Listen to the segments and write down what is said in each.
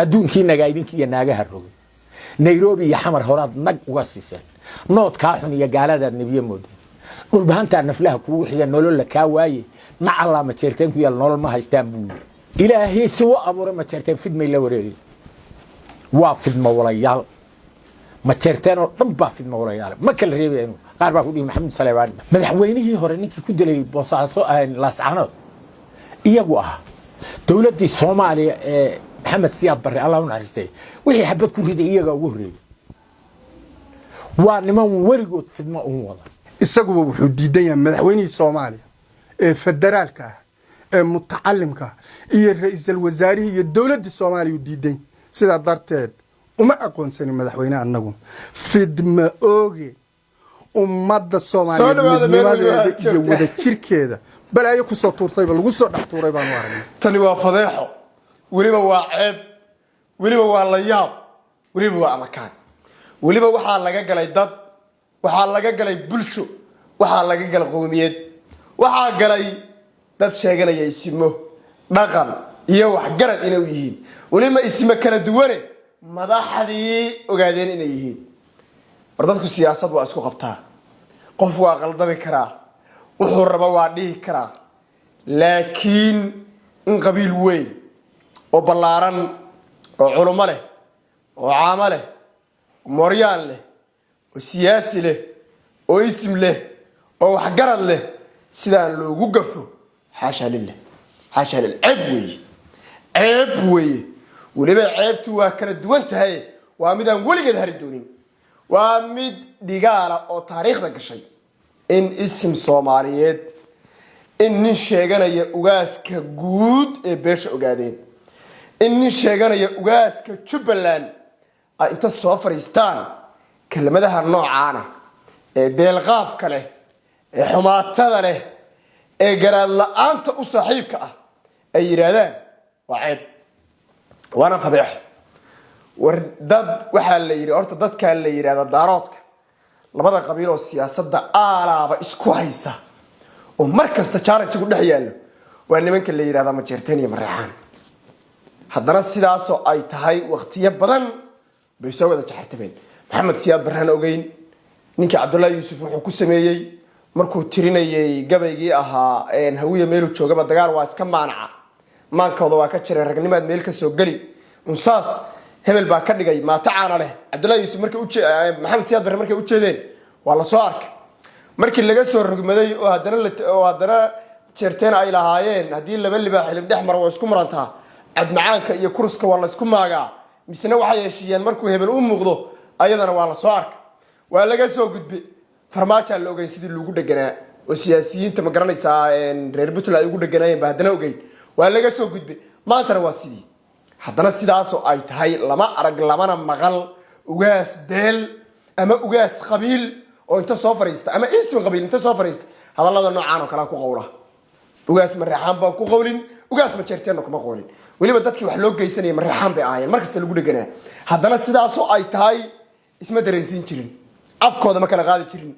Adduunkii nagaa idinki iyo naagaha rogay. Nairobi iyo Xamar horaad nag uga siiseen. Noodkaa xun iyo gaaladaad nebiye moodeen. Dhulbahantaa naflaha kugu xiga, nololla kaa waaye. Nacallaa Majeerteen ku yaal, nolol ma haystaan buu yidhi. Ilaahay si u abuuray Majeerteen fidmay la wareegay. Waa fidmo walayaal. Majeerteen oo dhan baa fidmo walayaal, ma kala reebaya. Inuu qaar baa ku dhihi Maxamuud Saleebaan, madaxweynihii hore, ninkii ku dilay Boosaaso, Laascanood, iyagu ah dowladdii Soomaaliya ee Maxamed Siyaad Barre, Allah u naxariistay, wixii xabad ku riday iyagaa ugu horreeyey. Waa niman weligood fidmo uun wada. Isaguba wuxuu diidan yahay madaxweynihii Soomaaliya ee federaalka ah ee mutacalimka ah iyo ra-iisul wasaarihii iyo dowladdii Soomaaliya uu diidan yahay. Sidaa darteed uma aqoonsanin madaxweyne annagu. Fidma ooge ummadda Soomaaliyeed Soo dhawaada meel waliba midnimadeeda aad iyo joogtaa. wadajirkeeda balaayo kusoo tuurtayba, lagu soo dhex tuuray baanu aragnay. Tani waa fadeexo, weliba waa ceeb, weliba waa la yaab, weliba waa amakaan. Weliba waxaa laga galay dad, waxaa laga galay bulsho, waxaa laga galay qowmiyad, waxaa galay dad sheeganaya isimo, dhaqan iyo waxgarad inay u yihiin, weliba isimo kala duwane, madaxdii ogaadeen inay yihiin. War dadku siyaasad waa isku qabtaa, qof waa qaldami karaa, wuxuu raba waa dhihi karaa, laakiin in qabiil weyn oo ballaaran oo culummo leh oo caamo leh oo mooryaan leh oo siyaasi leh oo isim leh oo waxgarad leh sidaan loogu gafo, xaashaa lillah, xaashaa lillah. Ceeb weeye, ceeb weeye. Weliba ceebtu waa kala duwan tahay. Waa mid aan weligeed hari doonin, waa mid dhigaala oo taariikhda gashay in isim Soomaaliyeed, in nin sheeganaya ugaaska guud ee beesha Ogaadeen, in nin sheeganaya ugaaska Jubbaland ay inta soo fadhiistaan kelmadaha noocaana ee deelqaafka leh, ee xumaatada leh, ee garaad la-aanta u saaxiibka ah ay yidhaahdaan, waa ceeb, waana fadeexo. War dad waxaa la yidhi, horta dadkaa la yidhahda Daaroodka, labada qabiil oo siyaasadda aalaaba isku haysa oo mar kasta challenge ku dhex yaallo waa nimanka la yidhahda Majeerteen iyo Mareexaan. Haddana sidaasoo ay tahay, waktiyo badan bay soo wada jaxartabeen. Maxamed Siyaad Barraan ogeyn ninkii Cabdullaahi Yuusuf wuxuu ku sameeyey markuu tirinayay gabaygii ahaa "Hawiya meeluu joogaba dagaal waa iska maanaca, maankooda waa ka jiray, ragnimaad meel ka soo geli unsaas, hebel baa ka dhigay maata caana leh." Cabdullahi Yuusuf markay Maxamed Siyaad Barre markay ujeedeen waa la soo arkay. Markii laga soo rogmaday oo haddana Jeerteen ay lahaayeen, "Haddii laba libaax xilib dhex mara waa isku murantaa, cadmacaanka iyo kuruska waa laysku maagaa," misena waxay heshiiyeen markuu hebel u muuqdo, ayadana waa la soo arkay. Waa laga soo gudbay. Farmaajaa la ogeyn sidii lagu dheganaa oo siyaasiyiinta, ma garanaysaa, reer Puntland ay ugu dheganaayeen ba haddana ogeyn. Waa laga soo gudbay. Maantana waa sidii. Haddana sidaasoo ay tahay, lama arag lamana maqal ugaas beel ama ugaas qabiil oo inta soo fadhiista ama ism qabiil inta soo fadhiista hadallada noocaan oo kalea ku qowla. Ugaas Mareexaan baan ku qowlin, ugaas Majeerteenna kuma qowlin. Weliba dadkii wax loo geysanaya Mareexaan bay ahaayeen, mar kasta lagu dheganaa. Haddana sidaasoo ay tahay, isma dareensiin jirin, afkooda ma kala qaadi jirin.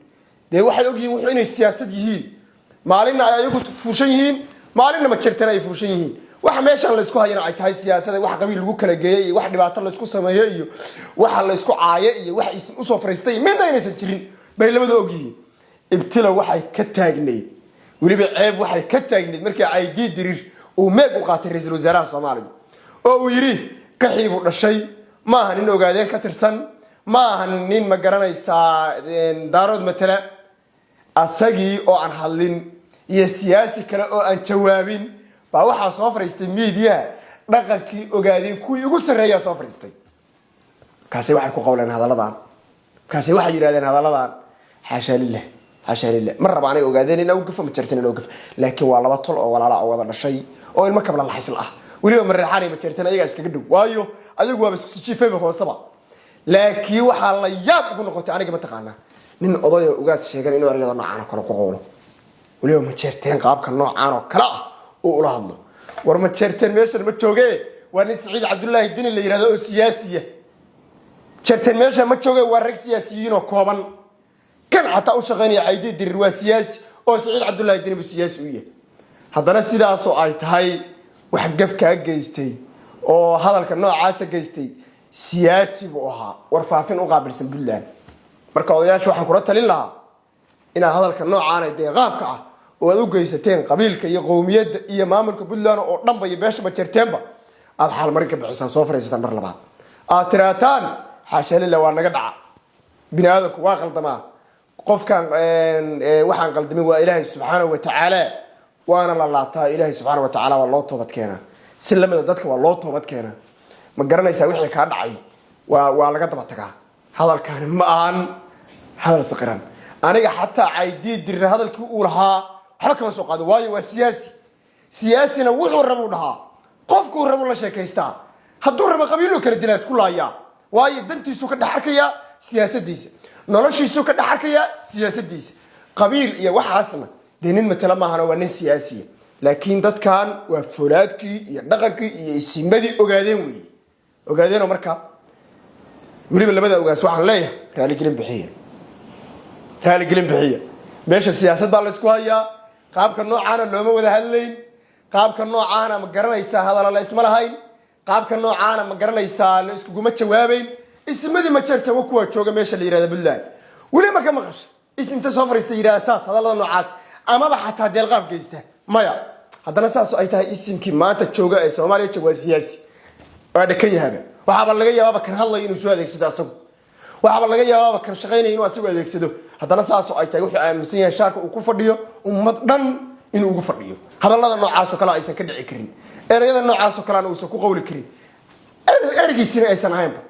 Dee waxay ogyihiin wuxuu inay siyaasad yihiin. Maalinna ay ayagu fuushan yihiin, maalinna Majeerteen ay fuushan yihiin. Waxa meeshan laysku hayana ay tahay siyaasada. Wax qabiil lagu kala geeyey iyo wax dhibaato laysku sameeye iyo waxa laysku caaye iyo wax usoo fariistay midna inaysan jirin bay labada ogyihiin. Ibtila waxay ka taagnayd, weliba ceeb waxay ka taagnayd, markii Caydii Dirir uu meeg u qaatay ra-iisul wasaaraha Soomaaliya oo uu yidhi qaxii buu dhashay, ma aha nin Ogaadeen ka tirsan, ma aha nin, ma garanaysaa, Daarood matala. Asagii oo aan hadlin iyo siyaasi kale oo aan jawaabin baa waxaa soo fadhiistay miidiyaha dhaqankii Ogaadeen kuwii ugu sarreeyaa soo fadhiistay. Kaasi waxay ku qowleen hadalladan, kaasi waxay yidhahdeen hadalladan. Xaashaa lilah, xaashaa lilah. Ma raba aniga Ogaadeen in gafo, Majeerteen in gafo, laakiin waa laba tol oo walaala oo wada dhashay oo ilmo kabla laxisla ah. Weliba Mareexaan iyo Majeerteen ayagaa iskaga dhow, waayo ayagu waaba isku sijiifayba hooseba. Laakiin waxaa la yaab ugu noqotay aniga, mataqaanaa, nin odayoo ugaas sheegan inuu ereyada noocaan oo kale ku qowlo, weliba Majeerteen qaabka noocaan oo kale ah uu ula hadlo. War Majeerteen meeshan ma jooge, waa nin Siciid Cabdullaahi Dini la yihahdo oo siyaasiya. Jeerteen meesha ma jooge, waa rag siyaasiyiin oo kooban. Kan xataa u shaqaynaya Caydi Dirir waa siyaasi, oo Siciid Cabdullaahi Dini buu siyaasi u yahay. Haddana sidaasoo ay tahay, wax gaf kaa geystay. Oo hadalka noocaasa geystay siyaasi buu ahaa, warfaafin u qaabilsan Puntland. Marka odayaasha waxaan kula talin lahaa inaad hadalka noocaan ee deeqaafka ah oo aad u geysateen qabiilka iyo qowmiyadda iyo maamulka Puntland oo dhanba iyo beesha Majeerteenba aad xaalmarin ka bixisaan, soo fariisataan, mar labaad aad tiraataan: "Xaasha lillah, waa naga dhaca, bini aadamku waa qaldamaa, qofkan waxaan qaldamin waa Ilaahay subxaanahu watacaala, waana la laabtaa, Ilaahay subxaana watacaala waa loo toobad keenaa, si lamida dadka waa loo toobad keenaa." Ma garanaysaa? Wixii kaa dhacay waa laga daba tagaa. Hadalkani ma ahan hadal saqiran. Aniga xataa Caydii Dirre hadalkii uu lahaa waxba kama soo qaado, waayo waa siyaasi. Siyaasina wuxuu rabuu dhahaa, qofkuu rabu la sheekaystaa, hadduu rabo qabiiluu kala dilaa, isku laayaa, waayo dantiisuu ka dhex arkayaa siyaasadiisa, noloshiisuu ka dhex arkayaa siyaasadiisa. Qabiil iyo waxaasna dee nin matala maahana, waa nin siyaasiya. Laakiin dadkan waa foolaadkii iyo dhaqankii iyo isimadii Ogaadeen weeye, ogaadeenoo. Marka weliba labada ogaas waxaan leeyahay: raaligelin bixiya, raaligelin bixiya. Meesha siyaasad baa laysku hayaa. Qaabka noocaana looma wada hadlayn, qaabka noocaana, ma garanaysaa, hadala la isma lahayn, qaabka noocaana, ma garanaysaa, la iskuguma jawaabayn. Ismadii Majeerta wa kuwa jooga meesha la yihahda Puntland, weli ma ka maqasho is inta soo fariista yidhahda saas hadallada noocaas amaba xataa deelqaaf geysta? Maya. Haddana saas ay tahay, isimkii maanta jooga ee Soomaaliya jooga waa siyaasi, waa dhakan yahaba. Waxaaba laga yaabaaba kan hadlaya inuu soo adeegsado asagu, waxaaba laga yaabaaba kan shaqaynaya inuu asagu adeegsado. Haddana saasoo ay tahay, wuxuu aaminsan yahay shaarka uu ku fadhiyo ummad dhan inuu ugu fadhiyo, hadallada noocaasoo kale aysan ka dhici karin, ereyada noocaasoo kalena uusan ku qawli karin, ereygiisina aysan ahaynba.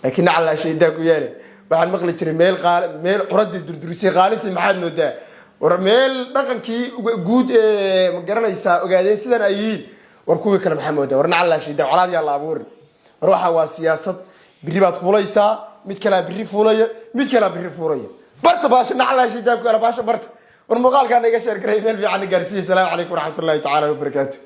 Laakiin nacalaa shaydaa ku yaale. Waxaan maqli jiray meel qaal meel curadii durdurisay qaalintii. Maxaad moodaa? War meel dhaqankii guud ee, ma garanaysaa, Ogaadeen sidan ay yihiin, war kuwii kale maxaa moodaa? War nacalaa shaydaa, colaad yaa la abuurin. War waxa waa siyaasad. Birri baad fuulaysaa, mid kalaa birri fuulaya, mid kalaa birri fuulaya. Barta baasha, nacalaa shaydaa ku yaala baasha barta. War muuqaalkaan iga share garay, meel fiican gaarsiiya. Asalaamu calaykum waraxmatullahi tacaala wabarakaatu.